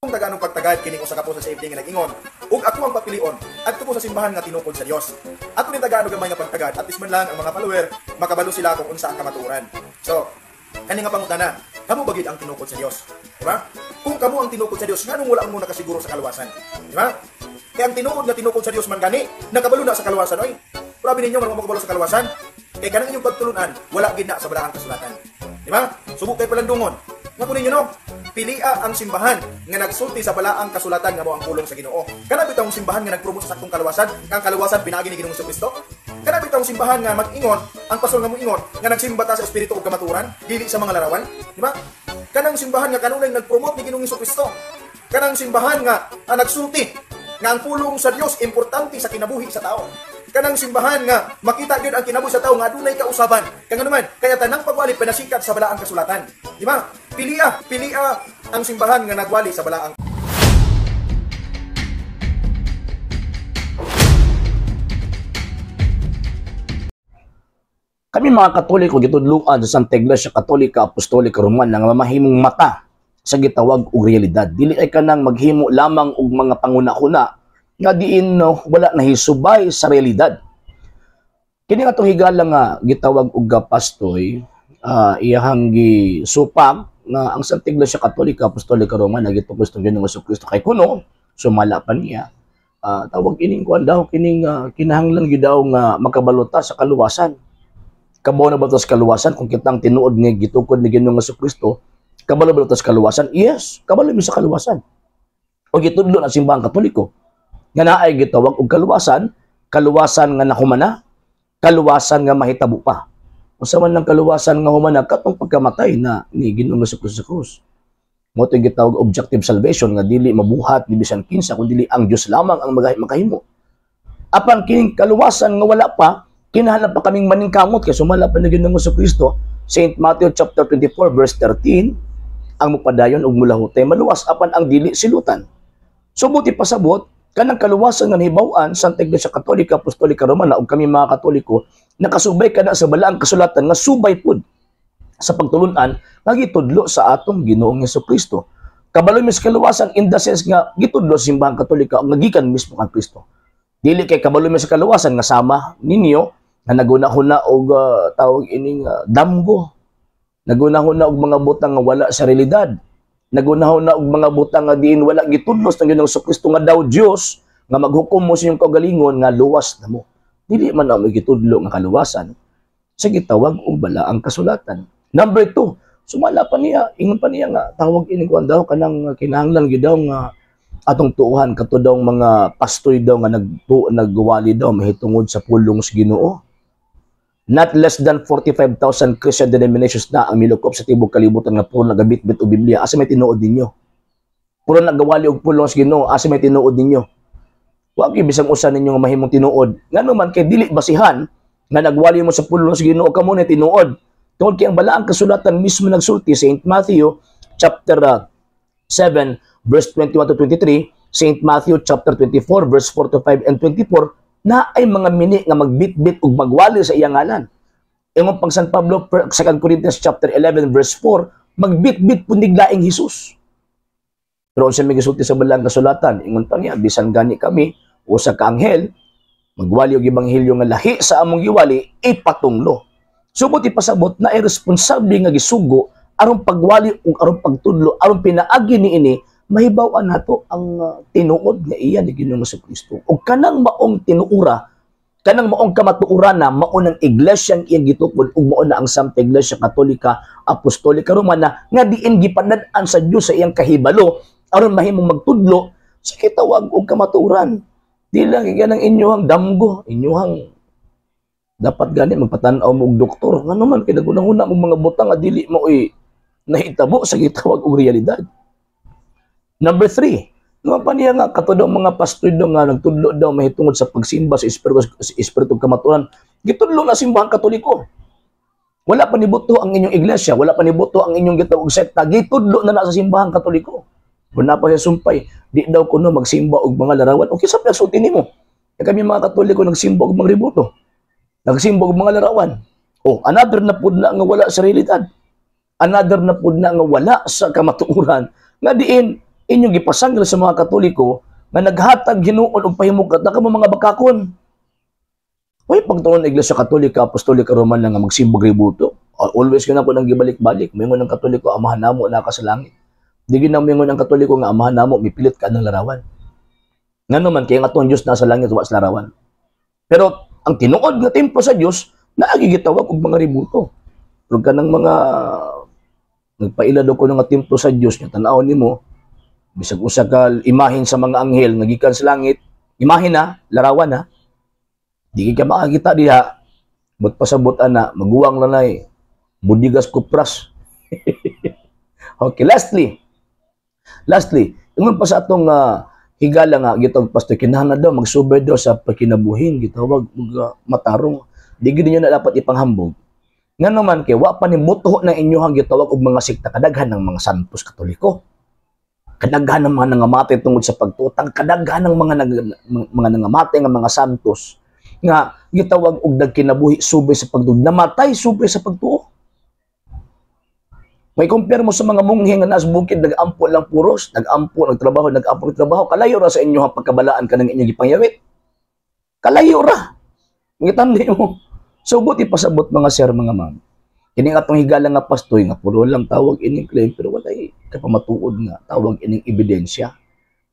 Tagaan og pagtagad kining usa ka post sa FD nga nag-ingon, "Ug ako ang papilion adto ko sa simbahan nga tinukod sa Dios." Ato ning tagaan og gamay nga pagtagad, at least man lang ang mga follower makabalo sila kung unsa ang kamatuoran. So, kani nga pangutana, kamo ba gid ang tinukod sa Dios? Di ba? Kung kamo ang tinukod sa Dios, nganong wala mo nakasiguro sa kaluwasan? Di ba? Kaya ang tinuod nga tinukod sa Dios man gani, nakabalo na sa kaluwasan oy. Grabe ninyo nga makabalo sa kaluwasan. Kay kanang inyong pagtulunan, wala gid na sa balaang kasulatan. Di ba? Subo kay palandungon. Nga po ninyo, no? Pilia ang simbahan nga nagsulti sa balaang kasulatan nga mo ang pulong sa Ginoo. Kana bitawng simbahan nga nagpromote sa saktong kaluwasan, kang kaluwasan pinaagi ni Ginoong Kristo. Kana bitawng simbahan nga mag-ingon, ang pastor nga moingon nga nagsimba ta sa espiritu ug kamatuoran, dili sa mga larawan, di ba? Kanang simbahan nga kanunay nagpromote ni Ginoong Kristo. Kanang simbahan nga ang nagsulti nga ang pulong sa Dios importante sa kinabuhi sa tao. Kanang simbahan nga makita gyud ang kinabuhi sa tao nga adunay kausaban. Kaya naman, kaya tanang pagwali pinasikat sa balaang kasulatan. Di ba? Pilia, pilia ang simbahan nga nagwali sa balaang Kami mga Katoliko gitudloan sa Santa Iglesia Katolika Apostolika Romana nga mamahimong mata sa gitawag og realidad. Dili ay kanang maghimo lamang og mga panguna-una nga diin no, wala nahisubay sa realidad. Kini nga atong higala nga gitawag og pastoy, iyahang gisupang nga ang Santa Iglesia Katolika Apostolika Romana gitukos ng Ginoong Kristo kay kuno sumala pa niya. Tawag ining kuan daw kining kinahanglan gyud daw nga makabalota sa kaluwasan. Kabaw na ba sa kaluwasan kung kitang tinuod nga gitukod ni Ginoong Kristo? Kabalo ba sa kaluwasan? Yes, kabalo mi sa kaluwasan. O gitudlo na simbahang Katoliko nga naay gitawag og kaluwasan, kaluwasan nga nahumana, kaluwasan nga mahitabo pa. Unsa man ang kaluwasan nga humana? Katong pagkamatay na ni Ginoong Kristo sa krus. Mao to'y gitawag objective salvation nga dili mabuhat ni bisan kinsa kun dili ang Dios lamang ang makahimo. Apan kining kaluwasan nga wala pa, kinahanglan pa kaming maningkamot kay sumala pa ni Ginoong Kristo. Saint Matthew chapter 24 verse 13, ang mupadayon og mulahutay maluwas apan ang dili silutan. So buti pasabot kanang kaluwasan nga nahibaw-an sa Iglesia Katolika Apostolika Romana ug kami mga Katoliko nakasubay kana sa balaang kasulatan nga subay pud sa pagtulun-an nga gitudlo sa atong Ginoong Hesukristo. Kabalo mi sa kaluwasan in the sense nga gitudlo sa simbahang Katolika ug nagikan mismo kang Kristo. Dili kay kabalo mi sa kaluwasan nga sama ninyo nga nagunahuna og tawag ining damgo. Nagunahuna og mga butang nga wala sa realidad. Nagunahuna og mga butang nga diin wala gitudlo sa Ginoong Kristo nga daw Dios nga maghukom mo sa inyong kaugalingon nga luwas na mo. Dili man na gitudlo nga kaluwasan sa gitawag og balaang kasulatan. Number 2, sumala pa niya, ingon pa niya nga tawag ining kuan daw kanang kinahanglan gyud daw nga atong tuuhan kato daw mga pastoy daw nga nagwali daw mahitungod sa pulong sa Ginoo. Not less than 45,000 Christian denominations na ang milukop sa tibok kalibutan nga puro nagabitbit og Biblia. Asa may tinuod ninyo? Puro nagawali og pulong sa Ginoo, asa may tinuod ninyo? Wa gyud bisang usa ninyo nga mahimong tinuod. Ngano man kay dili basihan nga nagwali mo sa pulong sa Ginoo kamo na tinuod. Tungod kay ang balaang kasulatan mismo nagsulti, Saint Matthew chapter 7 verse 21 to 23, Saint Matthew chapter 24 verse 4 to 5 and 24, na ay mga mini nga magbitbit ug magwali sa iyang ngalan. Ingon pang San Pablo, 2 Corinthians chapter 11 verse 4, magbitbit pundig laing Hesus. Pero unsa may gisulti sa balaang kasulatan, ingon pa niya, bisan gani kami usa ka anghel magwali og ebanghelyo nga lahi sa among giwali, ipatunglo. Subot ipasabot na iresponsable nga gisugo aron pagwali ug aron pagtudlo aron pinaagi niini mahibaw-an nato ang tinuod nga iya ni Ginoong Kristo. Ug kanang maong tinuura, kanang maong kamatuoran na mao ng iglesia ang iyang gitukod ug mao na ang Santa Iglesia Katolika Apostolika Romana nga diin gipanad-an sa Dios sa iyang kahibalo aron mahimong magtudlo sa kitawag og kamatuoran. Di lang ganang inyohang damgo, inyohang dapat gani magpatan-aw mo og doktor. Ngano man kay nagunahuna mo mga butang nga dili maoy nahitabo sa gitawag og realidad. Number 3, nga pa niya nga kato daw mga pastor daw nga nagtudlo daw mahitungod sa pagsimba sa espiritu kamatuoran, gitudlo na simbahang Katoliko. Wala pa nibuto ang inyong iglesia, wala pa nibuto ang inyong gitawag sekta, gitudlo na na sa simbahang Katoliko. Wala pa siya sumpay, di daw kuno magsimba og mga larawan. Okay, sa pagsulti nimo. Kami mga Katoliko nagsimba og mga ributo. Nagsimba og mga larawan. Oh, another na pud na nga wala sa realidad. Another na pud na nga wala sa kamatuoran nga diin Inyong gipasangil sa mga Katoliko nga naghatag hinuon og pahimugat na kamo mga bakakon. Way pagtuon ang Iglesia Katolika Apostolika Romana nga magsimbag rebulto. Always ka na po nang gibalik-balik. Moingon ang Katoliko, "Amahan namo na ka sa langit." Di gyud na moingon ang Katoliko nga "Amahan namo, mipilit ka ng larawan." Ngano man kay ang atong Dios nasa langit, wa sa larawan. Pero ang tinuod nga templo sa Dios naagi gitawag og mga rebulto. Pero kanang mga nagpaila daw ko nga templo sa Dios nga tan-aw nimo bisag usa ka imahen sa mga anghel nga gikan sa langit, imahen na, larawan na. Di ka makakita diha, but pasabot ana, maguwang lanay, Bodegas Kupras. Okay, lastly, lastly, ingon pa sa atong higala nga gitawag pastor, kinahanglan daw magsubay daw sa pagkinabuhin, gitawag og matarong. Di gid ninyo na dapat ipanghambog. Nga naman kay wa pa ni mutuo na inyohang gitawag og mga sekta kadaghan ng mga santos Katoliko. Kadaghan ng mga nangamatay tungod sa pagtutang, kadaghan ng mga nangamatay nga mga santos nga gitawag og nagkinabuhi subay sa pagtuo, namatay subay sa pagtuo. May compare mo sa mga monghe nga nasa bukid, nag-ampo lang puros, nag-ampo, nagtrabaho, nag-ampo, nagtrabaho, kalayo ra sa inyo ang pagkabalaan kanang inyong gipangawit. Kalayo ra. Ngitan mo. So buti pasabot, mga sir, mga ma'am. Kini atong higala nga pastoy nga puro lang tawag ining claim pero walay kapamatuod nga tawag ining ebidensya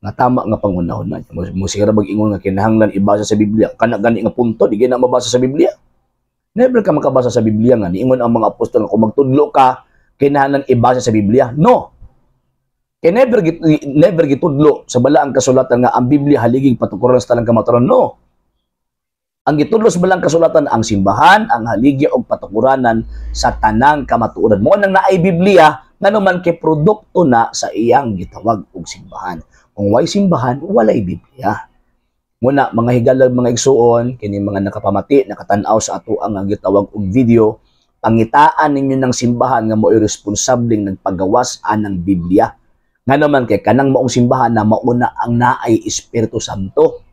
nga tama nga pangunahon na. Mo sira mag-ingon nga kinahanglan ibasa sa Biblia. Kana gani nga punto di na mabasa sa Biblia. Never ka makabasa sa Biblia nga niingon ang mga apostol nga kung magtudlo ka kinahanglan ibasa sa Biblia. No. Kay never gitudlo sa balaang kasulatan nga ang Biblia haliging patukuran sa tanang kamatuoran. No. Ang gitudlo sa balaang kasulatan, ang simbahan ang haligi og patukuranan sa tanang kamatuoran. Mo nang naay Biblia, ngano man kay produkto na sa iyang gitawag og simbahan. Kung way simbahan, walay Biblia. Muna, mga higalag, mga igsuon, kini mga nakapamati, nakatan-aw sa ato ang gitawag og video, pangitaan ninyo ng simbahan nga mo'y responsableng nagpagawas anang Biblia. Ngano man kay kanang maong simbahan na mauna ang naay Espiritu Santo.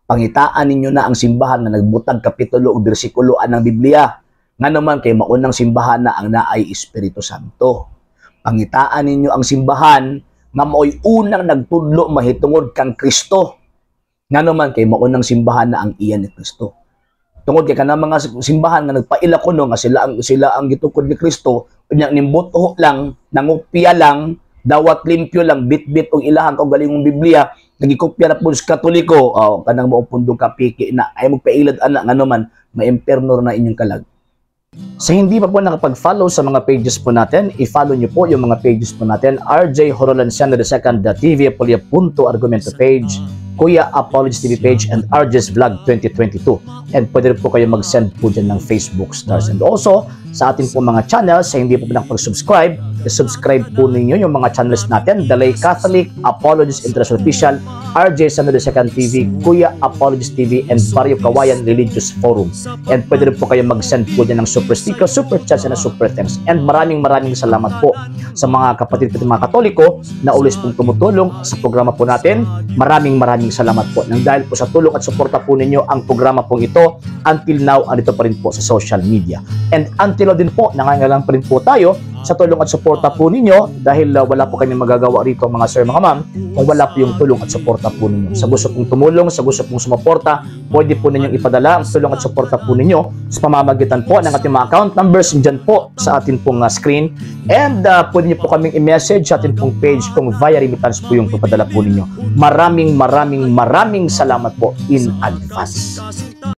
Pangitaan ninyo na ang simbahan nga nagbutag kapitulo o bersikulo anang Biblia. Ngano man kay maunang simbahan na ang naay Espiritu Santo. Pangitaan ninyo ang simbahan nga mao'y unang nagtudlo mahitungod kang Kristo. Ngano man kay maunang simbahan na ang iya ni Kristo. Tungod kay kanang mga simbahan nga nagpaila kuno nga sila ang gitukod ni Kristo, unya nimbuto lang, nangupya lang, dawat limpyo lang, bit-bit og ilahang kaugalingong Biblia, nagikopya na po sa Katoliko, oh, kanang maong pundong kapiki na ay magpailad ana, ngano man maimperno na inyong kalag. Sa hindi pa po nakapag-follow sa mga pages po natin, i-follow niyo po yung mga pages po natin, RJ Horolanciano II, TV Apolia Punto Argumento page, Kuya Apologies TV page, and RJ's Vlog 2022. And pwede rin po kayo mag-send po dyan ng Facebook stars. And also, sa ating po mga channels, sa hindi po nakapag-subscribe, i-subscribe po ninyo yung mga channels natin, The Lay Catholic, Apologies International Official, RJ Sano II TV, Kuya Apologies TV, and Barrio Kawayan Religious Forum. And pwede rin po kayo mag-send po dyan ng super sticker, super chats, and super thanks. And maraming maraming salamat po sa mga kapatid ko mga Katoliko na always pong tumutulong sa programa po natin. Maraming maraming salamat po. Nang dahil po sa tulong at suporta po ninyo, ang programa pong ito until now andito pa rin po sa social media. And until now din po, nangangailangan pa rin po tayo sa tulong at suporta po ninyo dahil wala po kami magagawa rito, mga sir, mga ma'am, kung wala po yung tulong at suporta po ninyo. Sa gusto pong tumulong, sa gusto pong sumuporta, pwede po ninyong ipadala ang tulong at suporta po ninyo sa pamamagitan po ng ating mga account numbers dyan po sa atin pong screen. And pwede niyo po kaming i-message sa atin pong page kung via remittance po yung papadala po ninyo. Maraming maraming maraming salamat po in advance.